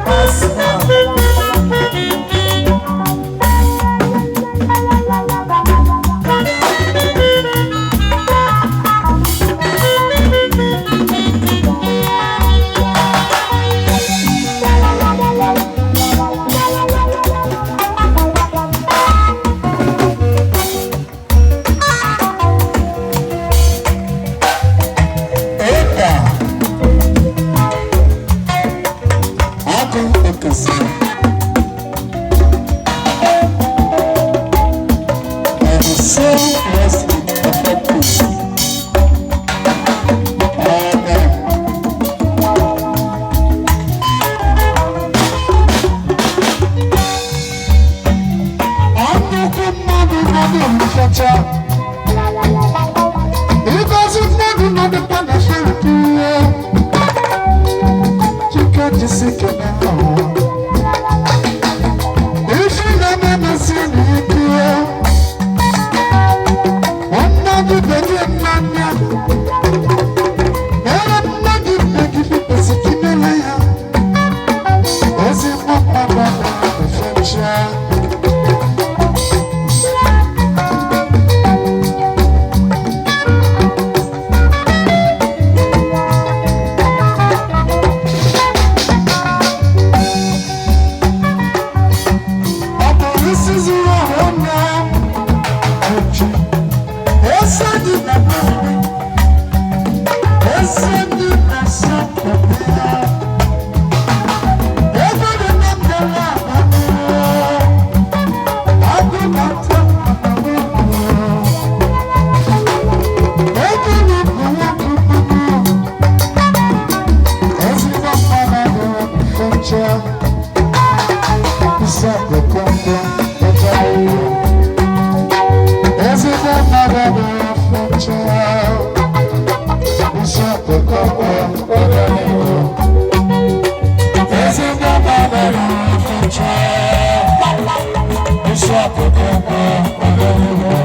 Let's count all the vehicles. Epa! Agụ Okesi. May the soul rest in perfect peace. Amen. Nnukwu mmadụ nọ n'ofufe. Ịgọzi mmadụ nọ dịkwa na Philippines. Chike jisi ike n'ụwa. Ife na-eme na-esi n'ike. Mmadụ benye mmanya. Ere mmadụ megide kwesịrị imere ya. Ezigbo mmadụ na-efecha. Ọ bụrụ isi zuru ọha na oji. Eze dị na mmiri. Eze dị na sọpụrụ ya. Ebe dị na ndala abụọ. Agụ na nta abụọ. Ebe dị na nwoke mmanụ. Ezigbo mmanụ adịghị mfe. Isi akụkọ ọcha. Ezigbo mmadụ adịghị mfe. Isi akụkọ ọcha. Ezigbo mmadụ adịghị mfe. Isi akụkọ ọcha.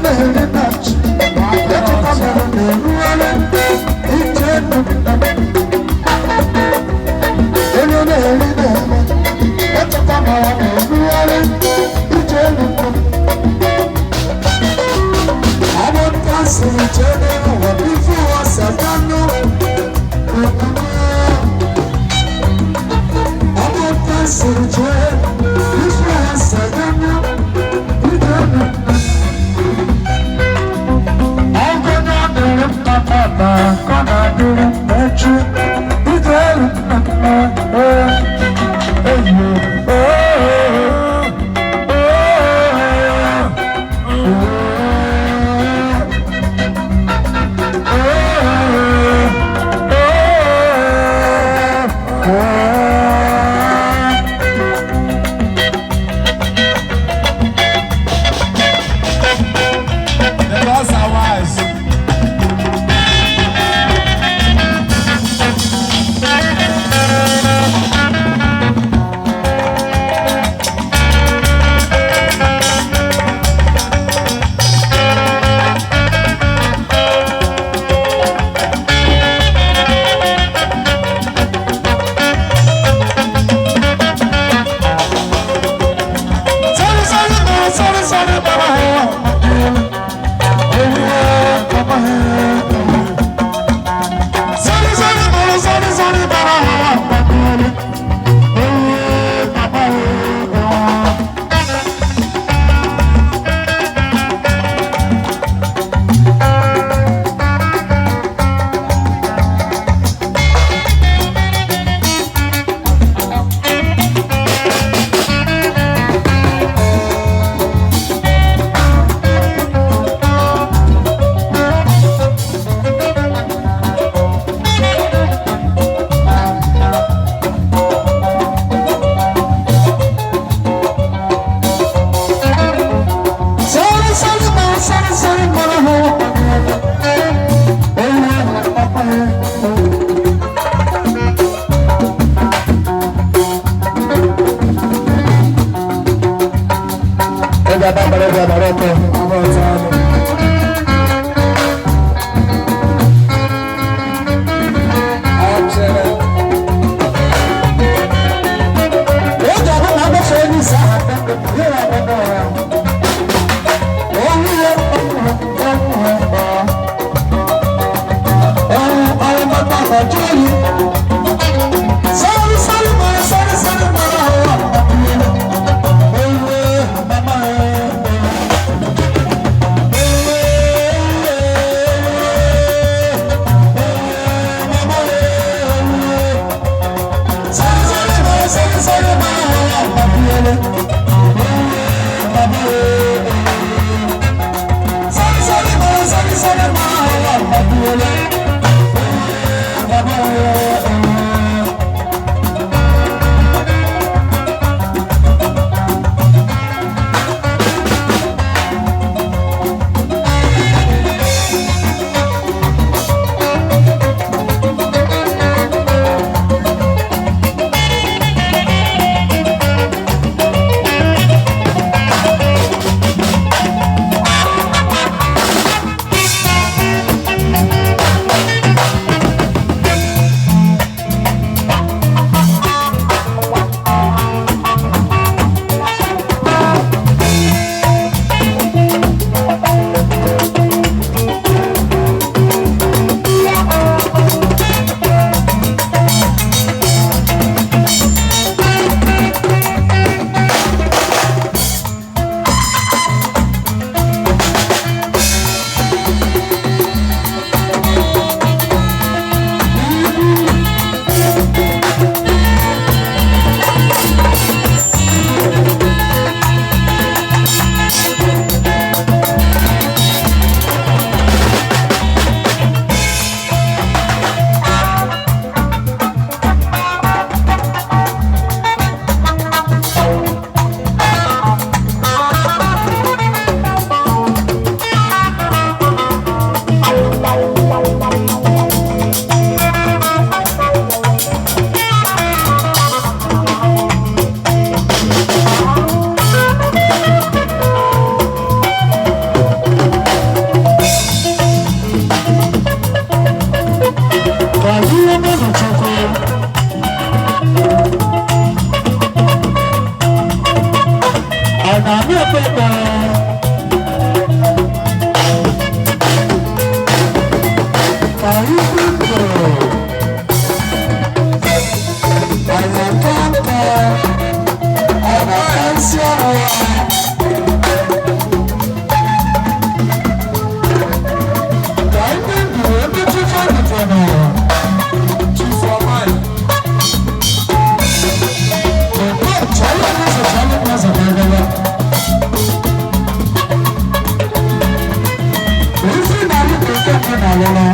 na-eri na chi echeta mere na-erugharị ije elu. Onye na-eri na-eme echeta mere na-erugharị ije elu. Ọmụta siri jee n'ụwa bifo ụwa satanụ. Ọmụta siri jee bifo ụwa satanụ ije elu. Ọgụ na-adịrị mma tata ka ọ na-adịrị mma echi. Ije elu nna nna ee eyo ee ee. Isi na-alụ ka nke mbụ na-alụla.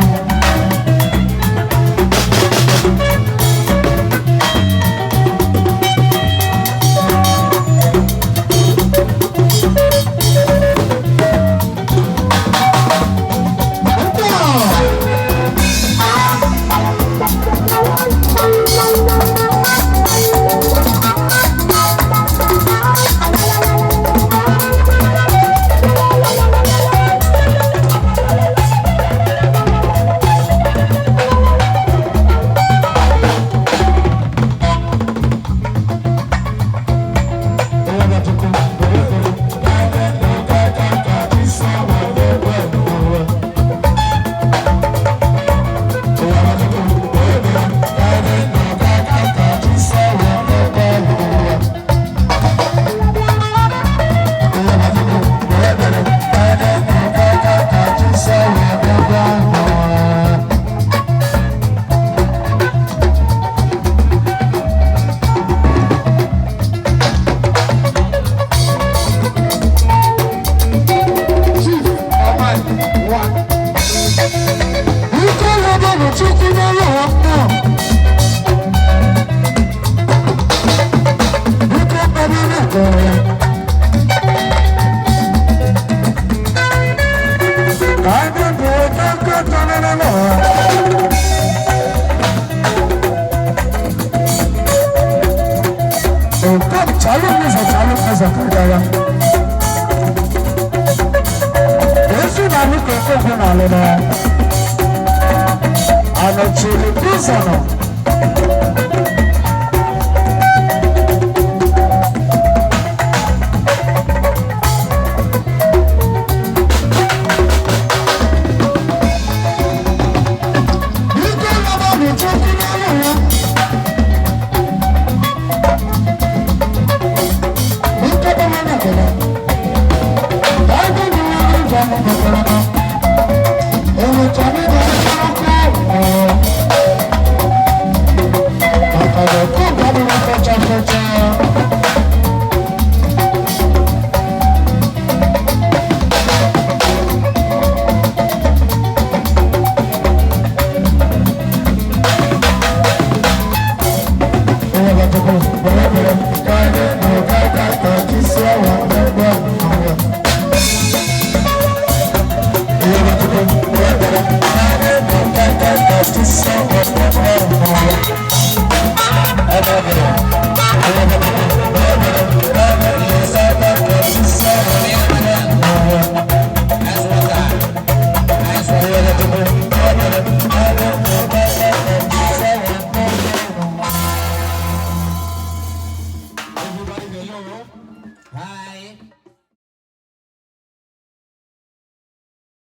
Anọchiri ụzọ nọ. Thank you.